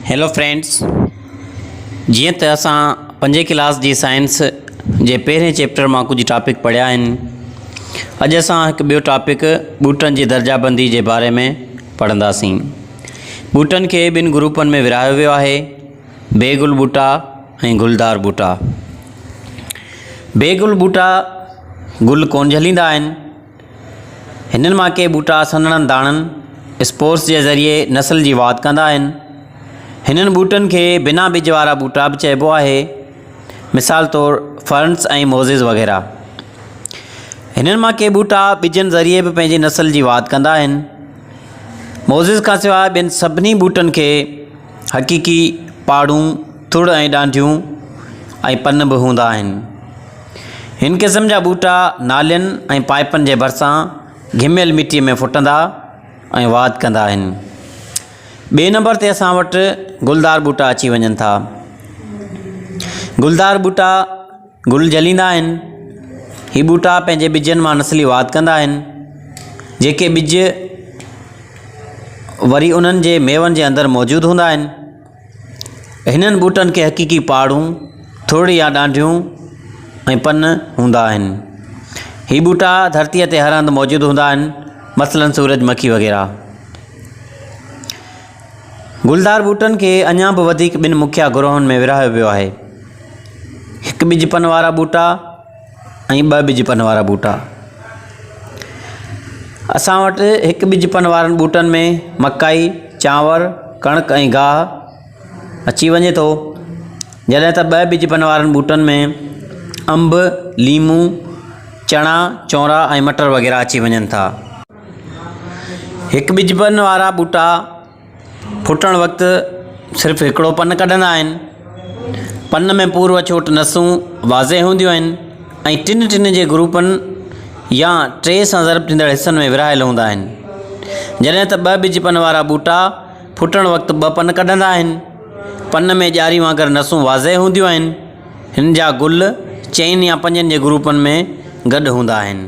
Hello friends جيئن ته اسان پنجين ڪلاس جي سائنس جي پهرين چيپٽر مان ڪجهه ٽاپڪ پڙهيا آهن اڄ اسان هڪ ٻيو ٽاپڪ ٻوٽن جي درجه بندي جي باري ۾ پڙهنداسين ٻوٽن کي ٻن گروپن ۾ ورهايو ويو آهي بي گل ٻوٽا ۽ گلدار ٻوٽا بي گل ٻوٽا گل ڪونه جهليندا آهن هنن مان ڪي ٻوٽا سنهڙن داڻن، Spores، جي ذريعي نسل جي واڌ ڪندا آهن. هنن ٻوٽن کي بنا ٻج وارا ٻوٽا به چئبو آهي. مثال طور فرنس ۽ موزز وغيره. هنن مان ڪي ٻوٽا ٻجن ذريعي به پنهنجي نسل جي واڌ ڪندا آهن. موزز کان سواء ٻين سڀني ٻوٽن کي حقيقي پاڙون، ٿڙ ۽ ڏانڊيون ۽ پن به هوندا آهن. هن قسم جا ٻوٽا نالين ۽ پائيپن جي ڀرسان گهميل مٽيء ۾ ڦٽندا ۽ واڌ ڪندا آهن. ٻئي نمبر تي اسان وٽ گلدار ٻوٽا اچي وڃن ٿا. گلدار ٻوٽا گل جهليندا آهن. هي ٻوٽا پنهنجي ٻجن مان نسلي واڌ ڪندا آهن. جيڪي ٻج وري انهن جي ميون جي اندر موجود هوندا آهن. هنن ٻوٽن کي حقيقي پاڙون، ٿڙ يا ڏانڊيون ۽ پن هوندا آهن. هي ٻوٽا ڌرتيء تي هر هنڌ موجود هوندا آهن، مثلاً سورج مکي وغيره. گلدار ٻوٽن کي اڃا به وڌيڪ ٻن مکيه گروهن ۾ ورهايو ويو آهي. هڪ ٻج پن وارا ٻوٽا ۽ ٻه ٻج پن وارا ٻوٽا. اسان وٽ هڪ ٻج پن وارن ٻوٽن ۾ مڪائي، چانور، ڪڻڪ ۽ گاهه اچي وڃي ٿو. جڏهن ته ٻه ٻج پن وارن ٻوٽن ۾ انب، ليمو، چڻا، چونرا ۽ مٽر وغيره اچي وڃن ٿا. هڪ ٻج پن وارا ٻوٽا ڦٽڻ وقت صرف هڪڙو پن ڪڍندا آهن. پن ۾ پور وڇوٽ نسون واضح هونديون آهن ۽ ٽن ٽن جي گروپن يا ٽي سان ضرب ٿيندڙ حصن ۾ ورهايل هوندا آهن. جڏهن ته ٻه ٻج پن وارا ٻوٽا ڦٽڻ وقت ٻه پن ڪڍندا آهن. پن ۾ ڄاري وانگر نسون واضح هونديون آهن. هن جا گل چئن يا پنجن جي گروپن ۾ گڏ هوندا آهن.